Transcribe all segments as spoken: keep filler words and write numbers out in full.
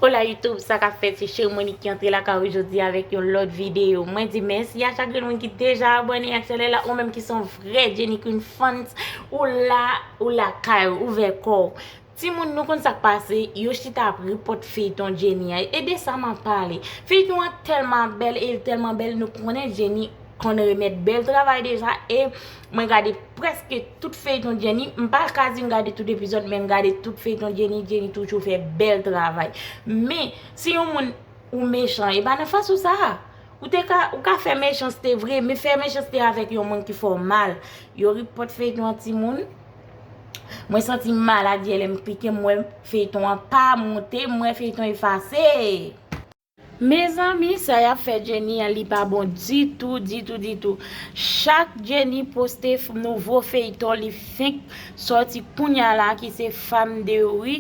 Hola YouTube, sa k ap fèt? Se Chermony ki antre lakay ou jodi avèk yon lòt videyo. Mwen di mèsi a chak grenn moun ki deja abòne ak chanèl la, ou menm ki se yon vrè Jenny Queen fans, ou la, ou lakay ou, ouvè kò w. Timoun, nou konn sa k pase, yo chita ap repòt feyton Jenny an. E de sa m ap pale. Feyton an tèlman bèl, e l tèlman bèl, nou konnen Jenny konn remèt bèl travay deja, e mwen gade prèske tout feyton Jenny. M pa ka di m gade tout epizòd, men m gade tout feyton Jenny. Jenny toujou fè bèl travay. Men, si yon moun ou mechan, e pa nan fas ou sa. Ou te ka, ou ka fè mechanste vre, men fè mechanste avèk yon moun ki fè w mal. Yo repòt feyton an, timoun. Mwen santi m malad yè lè m pike, m wè feyton an pa monte, m wè feyton efase. Mezanmi, sa y ap fè Jenny an, li pa bon ditou, ditou, ditou. Chak Jenny poste f-, nouvo feyton, li fenk sòti kounya la, ki se Femme de Rue.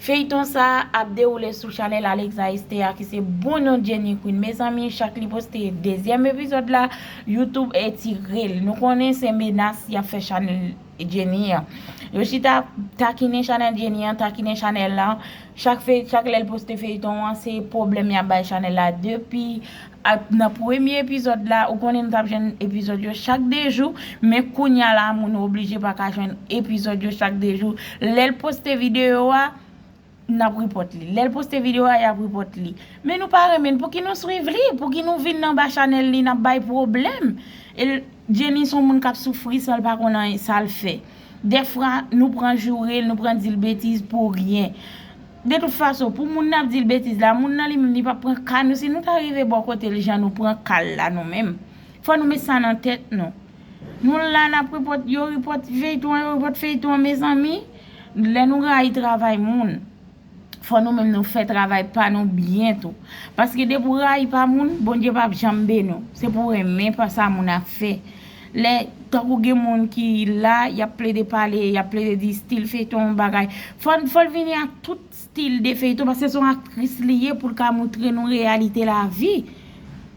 Feyton sa ap dewoule sou chanèl Alexa Esther, ki se bon non Jenny Queen. Mezanmi, chak li poste dezyèm epizòd la, YouTube etire l. Nou konnen se menas y ap fè chanèl Jenny an. Yo chita ap takinen chanèl Jenny an, takinen chanèl la. Chak fe-, chak lè l poste feyton an, se pwoblèm y ap bay chanèl la. Depi, a, nan premye epizòd la, ou konnen nou t ap jwenn epizòd yo chak de jou, men kounya la, moun oblije pa ka jwenn epizòd yo chak de jou. Lè l poste videyo a, n ap repòt li. Lè l poste videyo a, y ap repòt li. Men nou pa renmen l, pouki nou swiv li? Pouki nou vin anba chanèl li, n ap bay pwoblèm? E l, Jenny se yon moun k ap soufri san l pa konn anyen sa l fè. Dèfwa, nou pran joure l, nou pran di l betiz pou ryen. De tout fason, pou moun nan ap di l betiz la, moun nan li menm, li p ap pran ka nou. Si nou ta rive bò kote l, jan nou pran ka l la, nou menm, fò nou met sa nan tèt nou. Nou la, n ap repòt, yo repòt feyton an, yo repòt feyton an, mezanmi. Lè nou rayi travay moun, fò nou menm nou fè travay pa nou byen tou. Paske depi w rayi pa moun, Bondye p ap janm beni w. Se pou w renmen pa sa moun ap fè. Lè, tankou gen moun ki la, y ap plede pale, y ap plede di stil feyton bagay. Fò, fò l vini ak tout stil de feyton, paske se yon aktris li ye pou l ka montre nou reyalite lavi.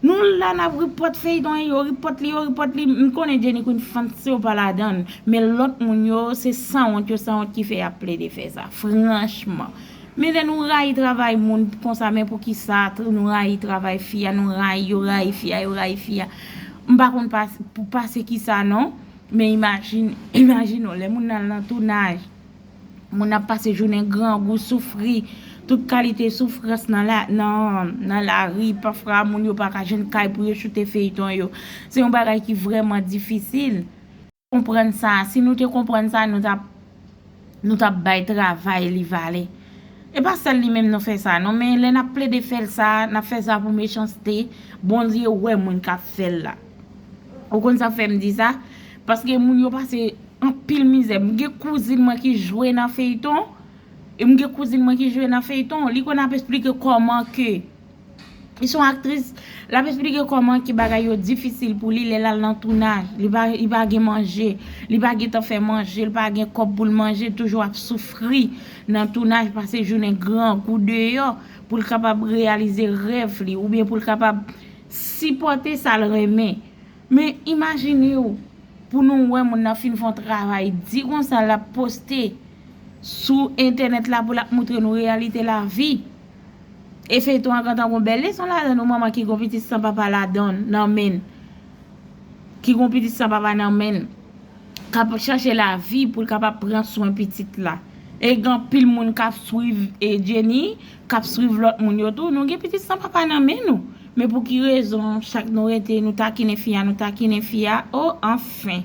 Nou la, n ap repòt feyton, yo repòt li, yo repòt li. M konnen Jenny Queen fans yo pa ladan l, men lòt moun yo, se sanwont yo, sanwont ki fè y ap plede fè sa, franchman. Men lè nou rayi travay moun konsa, men poukisa tr-, nou rayi travay fi a, nou rayi, yo rayi fi a, yo rayi fi a. M pa konn pas-, pou pase kisa non, men imajin-, imajine w, lè moun nan nan tounaj, moun ap pase jounen grangou, soufri, tout kalite soufrans nan la, nan, nan lari, pafwa moun yo pa ka jwenn kay pou yo choute feyton yo. Se yon bagay ki vrèman difisil. Konprann sa, si nou te konprann sa, nou t ap, nou t ap bay travay li valè. E pa sèl li menm nou fè sa non, men lè n ap plede fè l sa, n ap fè sa pou mechanste, Bondye wè moun k ap fè l la. Ou konn sa k fè m di sa? Paske moun yo pase anpil mizè. M gen kouzin mwen ki jwe nan feyton. E m gen kouzin mwen ki jwe nan feyton. Li konn ap esplike kòman ke, li se yon aktris, l ap esplike kòman ke bagay yo difisil pou li lè l al nan tounaj. Li pa, li pa gen manje. Li pa gentan fè manje. Li pa gen kòb pou l manje. Toujou ap soufri nan tounaj, pase jounen grangou deyò pou l kapab reyalize rèv li, oubyen pou l kapab sipòte sa l renmen. Men imajine w, pou nou wè moun nan fin fè yon travay di konsa, l ap poste sou entènèt la pou l ap montre nou reyalite lavi. E feyton an gentan gon bèl leson ladan l, yon manman ki gon pitit san papa ladan l, nan men l, ki gon pitit san papa nan men l, k ap chache lavi pou l kapab pran swen pitit la. E gen anpil moun k ap swiv, e, Jenny, k ap swiv lòt moun yo tou. Nou gen pitit san papa nan men nou. Men pou ki rezon chak nou rete, nou takinen fi a, nou takinen fi a? O, anfen.